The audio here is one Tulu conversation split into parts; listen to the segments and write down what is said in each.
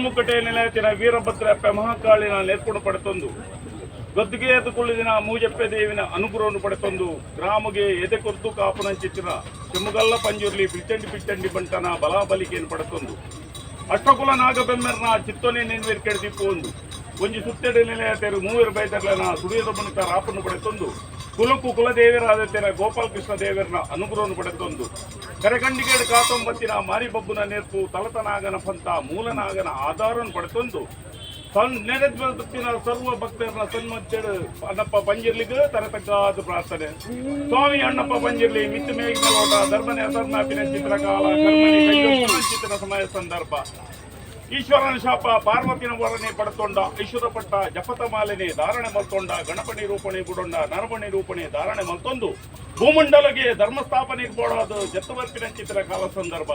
ಜಮ್ಮುಕಟೆ ನಿಲಯತಿನ ವೀರಭದ್ರಪ್ಪ ಮಹಾಕಾಳಿನ ನೇರ್ಪುಡು ಪಡೆತೊಂದು ಗದ್ದುಗೆ ಕುಳ್ಳಿದಿನ ಮೂಜಪ್ಪೆ ದೇವಿನ ಅನುಗ್ರಹವನ್ನು ಪಡೆತೊಂದು ಗ್ರಾಮಗೆ ಎದೆ ಕೊರ್ತು ಕಾಪುನಂಚಿತ್ತಿನ ಚೆಮ್ಮುಗಲ್ಲ ಪಂಜುರ್ಲಿ ಬಿಲ್ಚಂಡಿ ಬಿಲ್ಚಂಡಿ ಬಂಟನ ಬಲಾಬಲಿಕೆಯನ್ನು ಪಡೆತೊಂದು ಅಷ್ಟಕುಲ ನಾಗಬೆಮ್ಮೆರ್ನ ಚಿತ್ತೊನೆ ನೆನ್ವೇರ್ ಒಂದು ಒಂಜಿ ಸುತ್ತೆಡೆ ನಿಲಯತೆರು ಮೂವರು ಬೈದರ್ಲನ ಸುಡಿಯದ ಬುಣಿತ ರಾಪನ್ನು ಪಡೆತೊಂದು ಕುಲಕ್ಕು ಕುಲದೇವರಾದ ತೆರ ಗೋಪಾಲಕೃಷ್ಣ ದೇವರನ ಅನುಗ್ರಹವನ್ನು ಪಡೆತೊಂದು ಕರೆಕಂಡಿಗೇಡು ಕಾತೊಂಬತ್ತಿನ ಮಾರಿಬಬ್ಬುನ ನೇರ್ಪು ತಲತನಾಗನ ಪಂತ ಮೂಲನಾಗನ ಆಧಾರವನ್ನು ಪಡೆತೊಂದು ನೆರೆದ್ಬತ್ತಿನ ಸರ್ವ ಭಕ್ತರನ್ನ ಸನ್ಮತ್ತೆಡು ಅಣ್ಣಪ್ಪ ಪಂಜಿರ್ಲಿಗೆ ತರತಕ್ಕಾದ ಪ್ರಾರ್ಥನೆ. ಸ್ವಾಮಿ ಅಣ್ಣಪ್ಪ ಪಂಜಿರ್ಲಿ ಮಿತ್ತು ಮೇಘ ಲೋಟ ಧರ್ಮನೆ ಅಧರ್ಮಾಪಿನ ಚಿತ್ರಕಾಲ ಕರ್ಮನೆ ಕೈಯೊಪ್ಪನ ಚಿತ್ರ ಸಮಯ ಸಂದರ್ಭ ಈಶ್ವರನ ಶಾಪ ಪಾರ್ವತಿನ ವರನೆ ಪಡೆತೊಂಡ ಐಶ್ವರ ಪಟ್ಟ ಜಪತ ಮಾಲಿನಿ ಧಾರಣೆ ಮಲ್ತೊಂಡ ಗಣಪಣಿ ರೂಪಣೆ ಬುಡೊಂಡ ನರಮಣಿ ರೂಪಣೆ ಧಾರಣೆ ಮಲ್ತೊಂದು ಭೂಮಂಡಲಗೆ ಧರ್ಮಸ್ಥಾಪನೆಗೆ ಬೋಡಾದ ಜತ್ತುವರ್ಪಿನ ಚಿತ್ರ ಕಾಲ ಸಂದರ್ಭ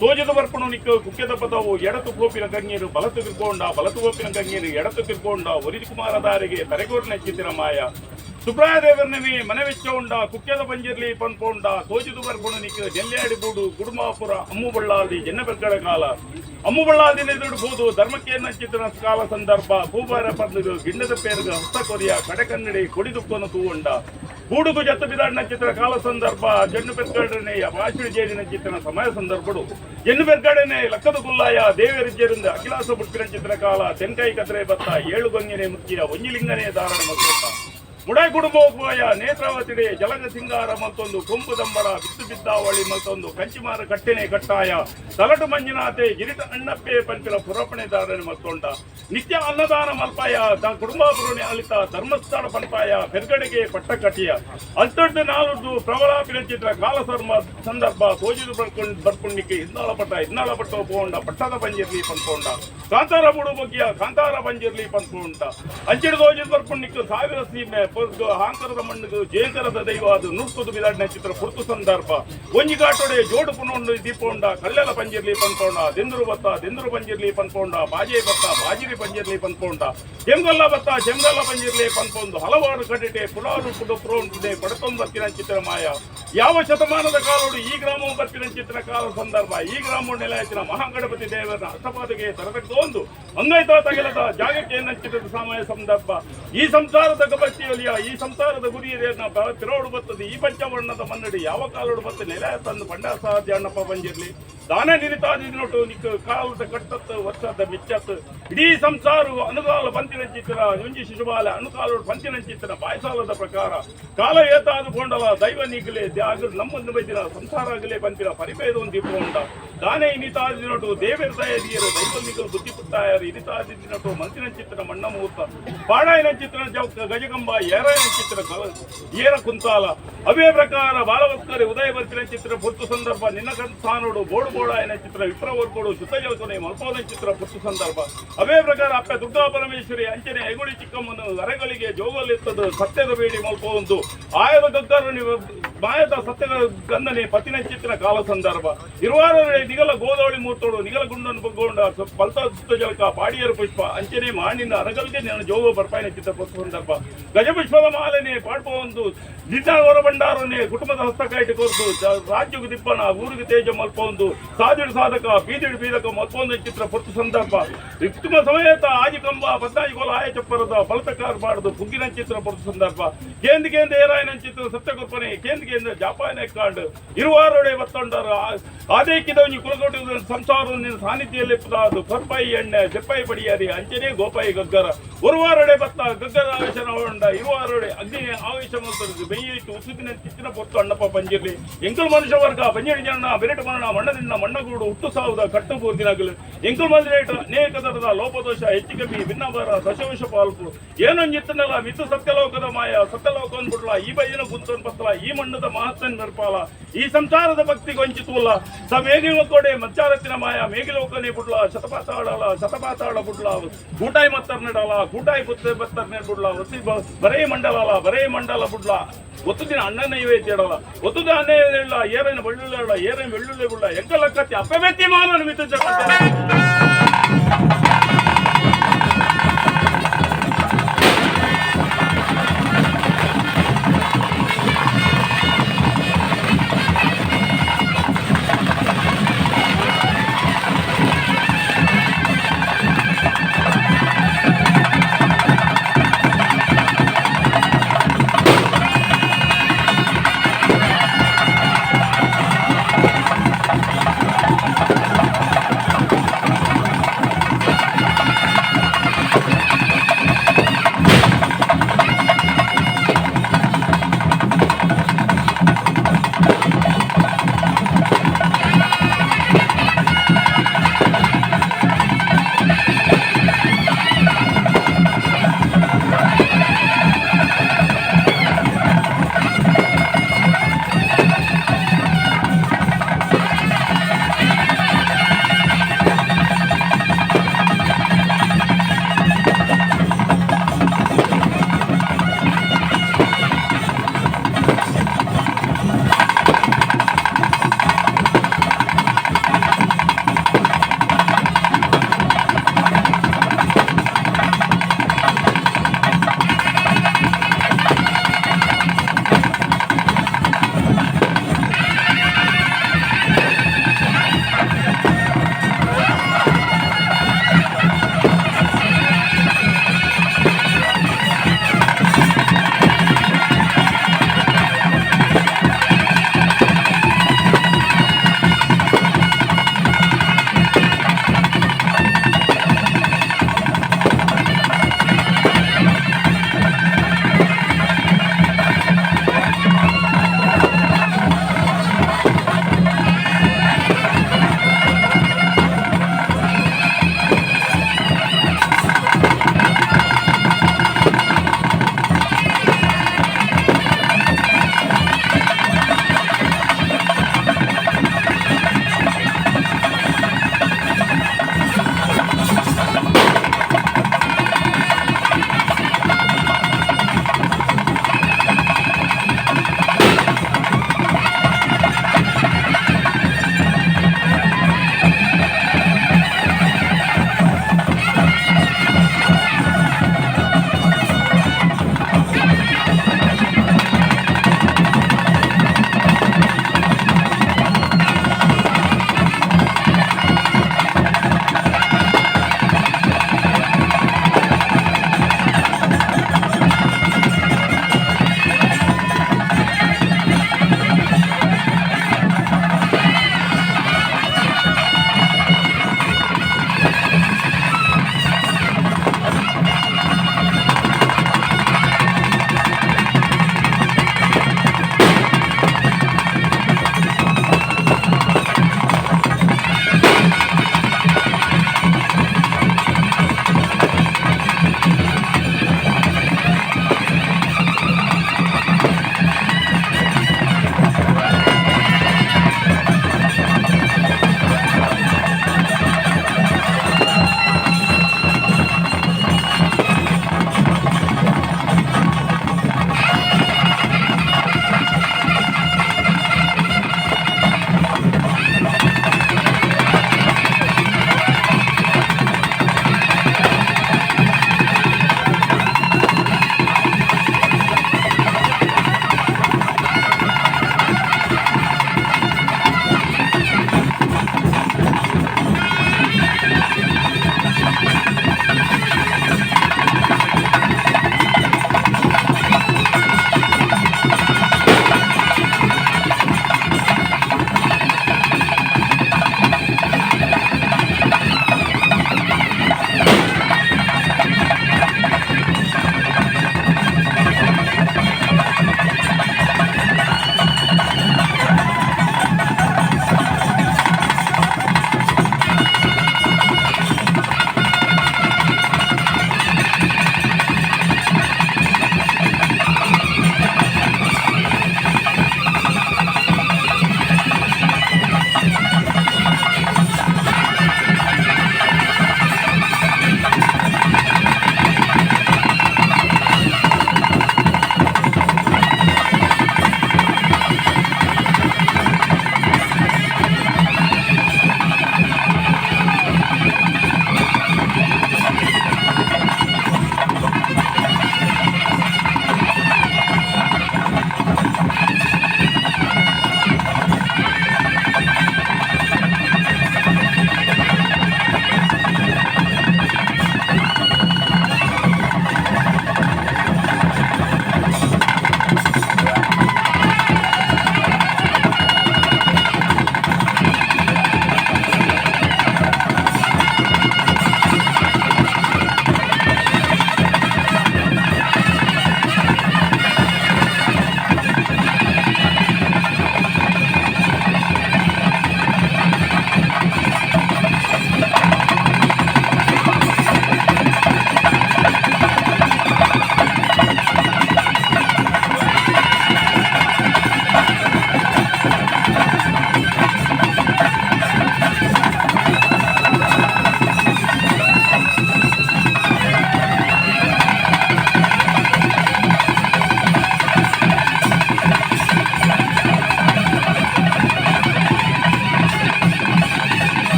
ತೋಜದ ಬರ್ಪಣು ನಿಕ್ಕ ಕುಕ್ಕೆದ ಪದವು ಎಡತು ಕೋಪಿನ ಗಂಗೀರು ಬಲತು ತಿರ್ಕೊಂಡ ಬಲತು ಕೋಪಿನ ಗಂಗೀರು ಎಡತು ತಿರ್ಕೊಂಡ ಒರಿದು ಕುಮಾರದಾರಿಗೆ ತರೆಗೋರಿನ ಚಿತ್ರ ಮಾಯ ಸುಬ್ರಾಯದೇವರನವಿ ಮನವೆಚ್ಚ ಉಂಡ ಕುಕ್ಕೆದ ಪಂಜಿರ್ಲಿ ಪನ್ಪೊಂಡ ತೋಜುದು ಬರ್ಪಣು ನಿಕ್ಕ ನೆಲ್ಯಾಡಿ ಬೂಡು ಗುಡುಮಾಪುರ ಅಮ್ಮುಬಳ್ಳಾದಿ ಜನ್ನಬೆಕ್ಕಳ ಕಾಲ ಅಮ್ಮುಬಳ್ಳಾದಿ ನೆದುಡು ಧರ್ಮಕ್ಕೆ ನಂಚಿತನ ಕಾಲ ಸಂದರ್ಭ ಭೂಬಾರ ಪಂದುಗು ಗಿಣ್ಣದ ಪೇರುಗ ಹಸ್ತ ಕೊರಿಯ ಕಡೆಕನ್ನಡಿ ಕೊಡಿದುಕ್ಕೊನು ತೂವಂಡ ಬೂಡುಗು ಜತ್ತು ಬಿದಾಡಿನ ಚಿತ್ರ ಕಾಲ ಸಂದರ್ಭ ಜಣ್ಣು ಪೆರ್ಗಡನೆ ಭಾಷಣ ಜೇಡಿನ ಚಿತ್ರನ ಸಮಯ ಸಂದರ್ಭಡು ಜಣ್ಣು ಪೆರ್ಗಡನೆ ಲಕ್ಕದ ಕುಲ್ಲಾಯ ದೇವರಿಜ್ಜರಿಂದ ಅಖಿಲಾಸ ಬುಟ್ಟಿನ ಚಿತ್ರ ಕಾಲ ತೆಂಕಾಯಿ ಕದ್ರೆ ಬತ್ತ ಏಳು ಗೊಂಗಿನೆ ಮುಖ್ಯ ಒಂಜಿಲಿಂಗನೇ ಧಾರಣ ಮತ್ತೊಂದ ಮುಡಾಯ್ ಕುಟುಂಬೋಪಾಯ ನೇತ್ರಾವತಿಡೆ ಜಲಗ ಸಿಂಗಾರ ಮತ್ತೊಂದು ಕೊಂಬು ದಂಬಡ ಬಿತ್ತು ಬಿದ್ದಾವಳಿ ಮತ್ತೊಂದು ಕಂಚಿಮಾರ ಕಟ್ಟೆನೆ ಕಟ್ಟಾಯ ತಲಟು ಮಂಜುನಾಥೆ ಗಿರಿಟ ಅಣ್ಣಪ್ಪೆ ಪಂಚಿನ ಪುರಪಣೆದಾರನೆ ಮತ್ತೊಂಡ ನಿತ್ಯ ಅನ್ನದಾನ ಮಲ್ಪಾಯ ದ ಕುಟುಂಬಾಪುರನೆ ಅಲಿತ ಧರ್ಮಸ್ಥಳ ಪನ್ಪಾಯ ಪೆರ್ಗಡೆಗೆ ಪಟ್ಟ ಕಟ್ಟಿಯ ಅಲ್ತೊಡ್ಡು ನಾಲುಡ್ಡು ಪ್ರಬಲಾಪಿನ ಚಿತ್ರ ಕಾಲ ಸರ್ಮ ಸಂದರ್ಭ ತೋಜಿದು ಬರ್ಕೊಂಡು ಬರ್ಪುಣ್ಣಿಕ್ಕೆ ಇನ್ನಾಳ ಪಟ್ಟ ಇನ್ನಾಳ ಪಟ್ಟ ಪೋಂಡ ಪಟ್ಟದ ಪಂಜಿರ್ಲಿ ಪನ್ಪೋಂಡ ಕಾಂತಾರ ಬುಡು ಬಗ್ಗಿಯ ಕಾಂತಾರ ಪಂಜಿರ್ಲಿ ಪನ್ಪೋಂಡ ಅಂಚಿಡು ತೋಜಿದು ಬರ್ಪುಣ್ಣಿಕ್ಕೆ ಸಾವಿರ ಸೀಮೆ ಪೊರ್ಗು ಹಾಂಕರದ ಮಣ್ಣುಗು ಜೇಕರದ ದೈವ ಅದು ನುರ್ಕುದು ಬಿದಾಡಿನ ಚಿತ್ರ ಪುರ್ತು ಸಂದರ್ಭ ಒಂಜಿ ಕಾಟೋಡೆ ಜೋಡು ಪುನೊಂಡು ದೀಪೋಂಡ ಕಲ್ಲೆಲ ಪಂಜಿರ್ಲಿ ಪನ್ಪೋಂಡ ದೆಂದುರು ಬತ್ತ ದೆಂದುರು ಪಂಜಿರ್ಲಿ ಪನ್ಪೋಂಡ ಬಾಜೆ ಬತ್ತ ಬಾಜಿರಿ ಪಂಜಿರ್ಲಿ ಪನ್ಪೋಂಡ ಚೆಂಗಲ್ಲ ಬತ್ತ ಚೆಂಗಲ್ಲ ಪಂಜಿರ್ಲಿ ಪನ್ಪೊಂದು ಹಲವಾರು ಕಡೆಟೆ ಪುಲಾರು ಪುಡು ಪುರೋಂಟುಡೆ ಪಡತೊಂಬತ್ತಿನ ಚಿತ್ರ ಮಾಯ ಯಾವ ಶತಮಾನದ ಕಾಲೋಡು ಈ ಗ್ರಾಮವು ಬರ್ಪಿನ ಚಿತ್ರ ಕಾಲ ಸಂದರ್ಭ ಈ ಗ್ರಾಮ ನೆಲೆಯಾಚಿನ ಮಹಾಗಣಪತಿ ದೇವರ ಅಷ್ಟಪಾದಿಗೆ ತರತಕ್ಕೊಂದು ಅಂಗೈತ ತಗಲದ ಜಾಗಕ್ಕೆ ನಂಚಿದ ಸಮಯ ಸಂದರ್ಭ ಈ ಸಂಸಾರದ ಗಬತ್ತಿಯಲ್ಲಿಯ ಈ ಸಂಸಾರದ ಗುರಿಯನ್ನ ತಿರೋಡು ಬರ್ತದೆ ಈ ಪಂಚವರ್ಣದ ಮನ್ನಡಿ ಯಾವ ಕಾಲೋಡು ಬತ್ತ ನೆಲೆ ತಂದು ಬಂಡ ಸಾಧ್ಯ ಅಣ್ಣಪ್ಪ ಬಂಜಿರ್ಲಿ ದಾನ ನಿರಿತಾದಿನೊಟ್ಟು ನಿಕ್ಕ ಕಾಲದ ಕಟ್ಟತ್ತು ವರ್ಷದ ಮಿಚ್ಚತ್ತು ಇಡೀ ಸಂಸಾರ ಅನುಕಾಲ ಪಂತಿನ ಚಿತ್ರ ಒಂಜಿ ಶಿಶುಬಾಲ ಅನುಕಾಲೋಡು ಪಂತಿನ ಚಿತ್ರ ಬಾಯ್ಸಾಲದ ಪ್ರಕಾರ ಕಾಲ ಏತಾದು ಕೊಂಡಲ ದೈವ ನೀಗಲೇ ದ್ಯಾಗ ನಮ್ಮನ್ನು ಬೈದಿನ ಸಂಸಾರ ಆಗಲೇ ಪಂತಿನ ಪರಿಭೇದ ಒಂದು ಉಂಡ ದಾನೆ ಇನಿತಾದಿನೊಟ್ಟು ದೇವರ ದಯದಿಯರು ದೈವ ನಿಗಲು ಬುದ್ಧಿ ಪುಟ್ಟಾಯರು ಇನಿತಾದಿನೊಟ್ಟು ಮಂತಿನ ಚಿತ್ರ ಮಣ್ಣ ಮುಹೂರ್ತ ಪಾಡಾಯನ ಚಿತ್ರ ಜೌಕ ಗಜಗಂಬ ಏರಾಯನ ಚಿತ್ರ ಏರ ಕುಂತಾಲ ಅವೇ ಪ್ರಕಾರ ಬಾಲವಸ್ಕರಿ ಉದಯ ಬರ್ತಿನ ಚಿತ್ರ ಪುರ್ತು ಸಂದರ್ಭ ನಿನ್ನ ಕಂತಾನೋಡು ಬೋಡು ಬೋಡಾಯನ ಚಿತ್ರ ವಿಪ್ರವರ್ಗೋಡು ಶುದ್ಧ ಜಲಕೊನೆ ಮಲ್ಪೋದ ಚಿತ್ರ ಪುರ್ತು ಸಂದರ್ಭ ಅವೇ ಪ್ರಕಾರ ಅಪ್ಪ ದುರ್ಗಾ ಪರಮೇಶ್ವರಿ ಅಂಚನೆ ಐಗುಳಿ ಚಿಕ್ಕಮ್ಮನು ಅರೆಗಳಿಗೆ ಜೋಗಲಿತ್ತದು ಸತ್ಯದ ಬೇಡಿ ಮಲ್ಪೊಂದು ಆಯದ ಗಗ್ಗರನಿ ಮಾಯದ ಸತ್ಯದ ಗಂಧನೆ ಪತಿನ ಚಿತ್ರ ಕಾಲ ಸಂದರ್ಭ ಇರುವಾರ ನಿಗಲ ಗೋದೋಳಿ ಮೂರ್ತೋಡು ನಿಗಲ ಗುಂಡನ್ನು ಬಗ್ಗೊಂಡ ಬಲ್ತ ಸುತ್ತ ಜಲಕ ಪಾಡಿಯರ ಪುಷ್ಪ ಅಂಚನೆ ಮಾಣಿನ ಅರಗಲ್ಗೆ ನಾನು ಜೋಗ ಬರ್ಪಾಯಿನ ಚಿತ್ರ ಪುರ್ತು ಸಂದರ್ಭ ಗಜಪುಷ್ಪದ ಮಾಲನೆ ಪಾಡ್ಪೊಂದು ನಿನ್ನ ಹೊರಭಂಡಾರನೆ ಕುಟುಂಬದ ಹಸ್ತಕಾಯಿಟ್ಟು ಕೊರ್ದು ರಾಜ್ಯಕ್ಕೆ ದಿಪ್ಪನ ಊರಿಗೆ ತೇಜ ಮಲ್ಪೊಂದು ಸಾದಿಡು ಸಾಧಕ ಬೀದಿಡು ಬೀದಕ ಮಲ್ಪೊಂದು ಚಿತ್ರ ಪುರ್ತು ಸಂದರ್ಭ ಕುಟುಂಬ ಸಮೇತ ಆಜಿ ಕಂಬ ಪದ್ದಾಜಿ ಕೋಲ ಆಯ ಚಪ್ಪರದ ಬಲತಕಾರ ಬಾಡದು ಕುಗ್ಗಿನ ಚಿತ್ರ ಪುರ್ತು ಸಂದರ್ಭ ಕೇಂದ್ರ ಕೇಂದ್ರ ಏರಾಯನ ಚಿತ್ರ ಸತ್ಯಕೊರ್ಪನೆ ಕೇಂದ್ರ ಕೇಂದ್ರ ಜಾಪಾಯನ ಕಾಂಡ್ ಇರುವಾರೋಡೆ ಬತ್ತೊಂಡರು ಆದೇಕಿದವನಿ ಕುಲಕೋಟಿ ಸಂಸಾರ ನಿನ್ನ ಸಾನ್ನಿಧ್ಯದಲ್ಲಿ ಅದು ಕೊರ್ಪಾಯಿ ಎಣ್ಣೆ ಜಪ್ಪಾಯಿ ಪಡಿಯಾರಿ ಅಂಚನೆ ಗೋಪಾಯಿ ಗಗ್ಗರ ಉರುವಾರೊಡೆ ಬತ್ತ ಗಗ್ಗರ ಆವೇಶ ಉಂಡ ಇರುವಾರೊಡೆ ಅಗ್ನಿ ಆವೇಶ ಮಲ್ತದ್ದು ಬೆಯ್ಯಿಟ್ಟು ಉಸುಕಿನ ಚಿತ್ತಿನ ಪೊತ್ತು ಅಣ್ಣಪ್ಪ ಪಂಜಿರ್ಲಿ ಎಂಕಲ್ ಮನುಷ್ಯ ವರ್ಗ ಪಂಜಿಡಿ ಜನ ಬೆರಟು ಮರಣ ಮಣ್ಣದಿಂದ ಮಣ್ಣಗೂಡು ಹುಟ್ಟು ಸಾವುದ ಕಟ್ಟು ಪೂರ್ತಿನಾಗಲು ಎಂಕಲ್ ಮಂದಿರೇಟ ಅನೇಕ ತರದ ಲೋಪದೋಷ ಹೆಚ್ಚು ಕಮ್ಮಿ ಭಿನ್ನಬರ ದಶವಂಶ ಪಾಲ್ಪು ಏನೊಂಜಿತ್ತನಲ್ಲ ಮಿತ್ತು ಸತ್ಯಲೋಕದ ಮಾಯ ಸತ್ಯಲೋಕ ಅಂದ್ಬಿಡ್ಲ ಈ ಬೈದಿನ ಗುಂತನ್ ಪತ್ತಲ ಈ ಮಣ್ಣದ ಮಹತ್ತನ್ ಮೆರ್ಪಾಲ ಈ ಸಂಸಾರದ ಭಕ್ತಿ ಗೊಂಚಿತುಲ್ಲ ಸ ಮೇಗಿಲೋಕೋಡೆ ಮಚ್ಚಾರತ್ತಿನ ಮಾಯ ಮೇಗಿಲೋಕನೆ ಬುಡ್ಲ ಶತಪಾತಾಳಲ ಶತಪಾತಾಳ ಬುಡ್ಲ ಗೂಟಾಯಿ ಮತ್ತರ್ನೆಡಲ ಗೂಟಾಯಿ ಪುತ್ತ ಬತ್ತರ್ನೆ ಬುಡ್ಲ ಒತ್ತಿ ಬರೇ ಮಂಡಲಲ ಬರೇ ಮಂಡಲ ಬುಡ್ಲ ಒತ್ತು ದಿನ ಅಣ್ಣನ ನೈವೇದ್ಯಡಲ ಒತ್ತು ದಿನ ಅನ್ನ ಇಲ್ಲ ಏರೈನ ಬೆಳ್ಳುಳ್ಳಿ ಏರೈನ ಬೆಳ್ಳುಳ್ಳಿ ಬುಡ್ಲ ಎಂಕಲಕ್ಕತ್ತಿ ಅಪ್ಪಮೆತ್ತಿ ಮಾನನ ಮಿತ್ತು ಜಗತ್ತ.